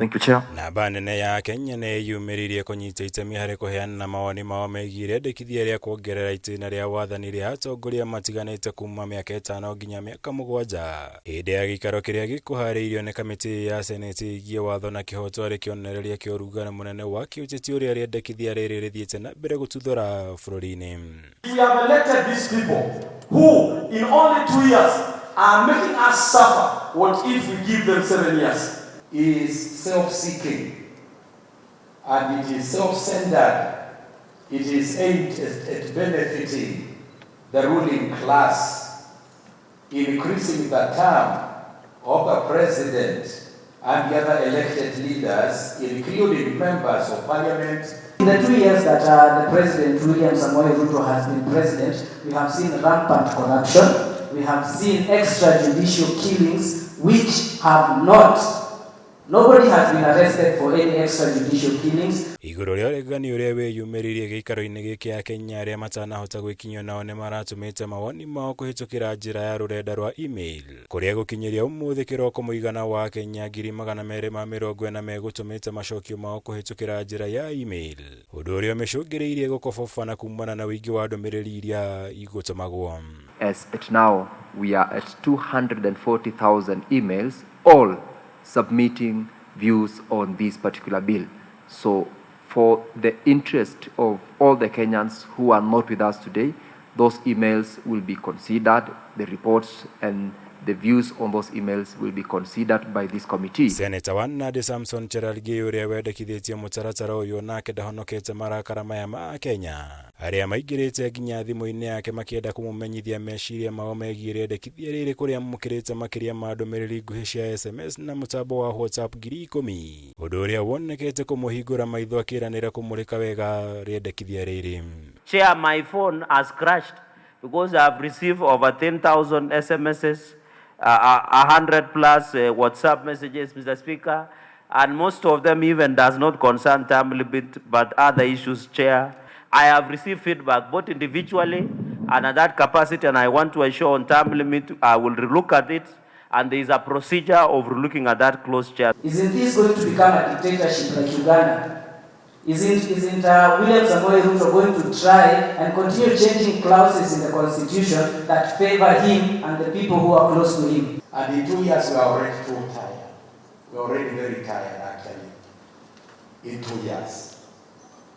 Thank you, Chair. Namba nene ya Akenya nĩ ĩyumĩririe kũnyita itemi harĩ kũheana mawoni mao megiĩ rĩendekithia rĩa kuongerera itĩna rĩa wathani rĩa atongoria matiganĩte kuma mĩaka ĩtano nginya mĩaka 7 hĩndĩ ya gĩikaro kĩrĩa gĩkũharĩirio nĩ kamĩtĩ ya Seneti ĩgiĩ watho na kĩhooto arĩ kĩonereria kĩa ũrugarĩ mũnene wa kĩũteti ũrĩa rĩendekithia rĩrĩ rĩthiĩte na mbere gũtuthũra bũrũri-inĩ. We have elected these people who in only 2 years are making us suffer. What if we give them 7 years? Is self-seeking and it is self-centered. It is aimed at benefiting the ruling class, increasing the term of the president and the other elected leaders, including members of parliament. In the 2 years that the President William Samoei Ruto has been president, we have seen rampant corruption, we have seen extrajudicial killings, which have not, nobody has been arrested for any extrajudicial killings. Igũrũ rĩa ũregani ũrĩa wĩyumĩririe gĩikaro-inĩ gĩkĩ, Akenya arĩa matanahota gwĩkinyio nao nĩ maratũmĩte mawoni mao kũhĩtũkĩra njĩra ya rũrenda rwa email, kũrĩa gũkinyĩria ũmũthĩ kĩroko mũigana wa Akenya 240,000 megũtũmĩte macokio mao kũhĩtũkĩra njĩra ya email, ũndũ ũrĩa ũmĩcũngĩrĩirie gũkobobana kumana na ũingĩ wa ndũmĩrĩri iria igũtũmagwo. As at now, we are at 240,000 emails, all submitting views on this particular bill. So, for the interest of all the Kenyans who are not with us today, those emails will be considered, the reports and the views on those emails will be considered by this committee. Seneta wa Nandi Samson Cherargei, ũrĩa wendekithĩtie mũtaratara ũyũ, nake ndahonokete marakara maya ma Kenya arĩa maingĩrĩte nginya thimũ-inĩ yake makĩenda kũmũmenyithia meciria mao megiĩ rĩendekithia rĩrĩ, kũrĩa amũkĩrĩte makĩria ma ndũmĩrĩri nguhĩ cia SMS na mũtambo wa WhatsApp 10,000, ũndũ ũrĩa wonekete kũmũhingũra maitho akĩranĩra kũmũrĩka wega rĩendekithia rĩrĩ. Chair, my phone has crashed because I've received over 10,000 SMSs, 100 plus WhatsApp messages, Mr. Speaker, and most of them even does not concern term limit, but other issues, Chair. I have received feedback both individually and at that capacity, and I want to assure on term limit, I will relook at it, and there is a procedure of looking at that clause, Chair. Isn't this going to become a dictatorship like Uganda? Isn't William Samoei Ruto going to try and continue changing clauses in the constitution that favor him and the people who are close to him? And in 2 years, we are already too tired. We are already very tired, actually, in 2 years.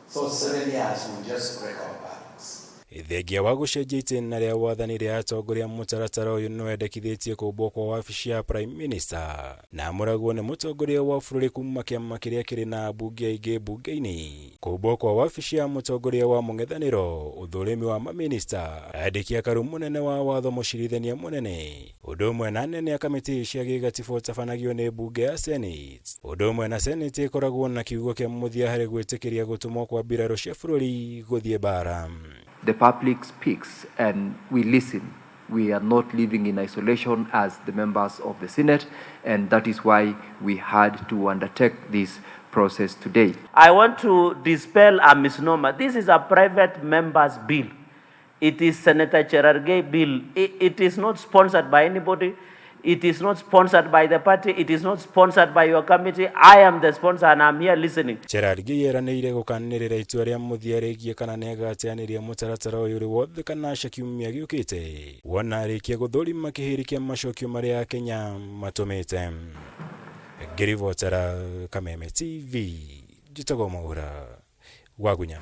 So 7 years will just break our backs. Thengia wa gũcenjia itĩna rĩa wathani rĩa atongoria, mũtaratara ũyũ nĩ wendekithĩtie kũmbwo kwa wabici ya Prime Minister na amũragwo nĩ mũtongoria wa bũrũri kuma kĩama kĩrĩa kĩrĩ na ambunge aingĩ mbunge-inĩ, kũmbwo kwa wabici ya mũtongoria wa mũng'ethanĩro, ũthũrimi wa mamĩnista, andĩki akaru, mũnene wa watho, mũcirithania mũnene, ũndũ ũmwe na anene a kamĩtĩ cia gĩgatiba ũtabanagio nĩ mbunge ya Senate, ũndũ ũmwe na Senate ĩkoragwo na kiugo kĩa mũthia harĩ gwĩtĩkĩria gũtũmwo kwa mbirarũ cia bũrũri gũthiĩ mbara. The public speaks and we listen. We are not living in isolation as the members of the Senate, and that is why we had to undertake this process today. I want to dispel a misnomer. This is a private member's bill. It is Senator Cherargei bill. It is not sponsored by anybody. It is not sponsored by the party. It is not sponsored by your committee. I am the sponsor and I'm here listening. Cherargei eranĩire gũkanĩrĩra itua rĩa mũthia rĩgiĩ kana nĩagateanĩria mũtaratara ũyũ ũrĩ wothe kana aca kiumia gĩũkĩte, wona arĩkia gũthũrima kĩhĩri kĩa macokio marĩa Akenya matũmĩte. Ngĩribotera Kameme TV, njĩtagwo Mwaura Wagunya.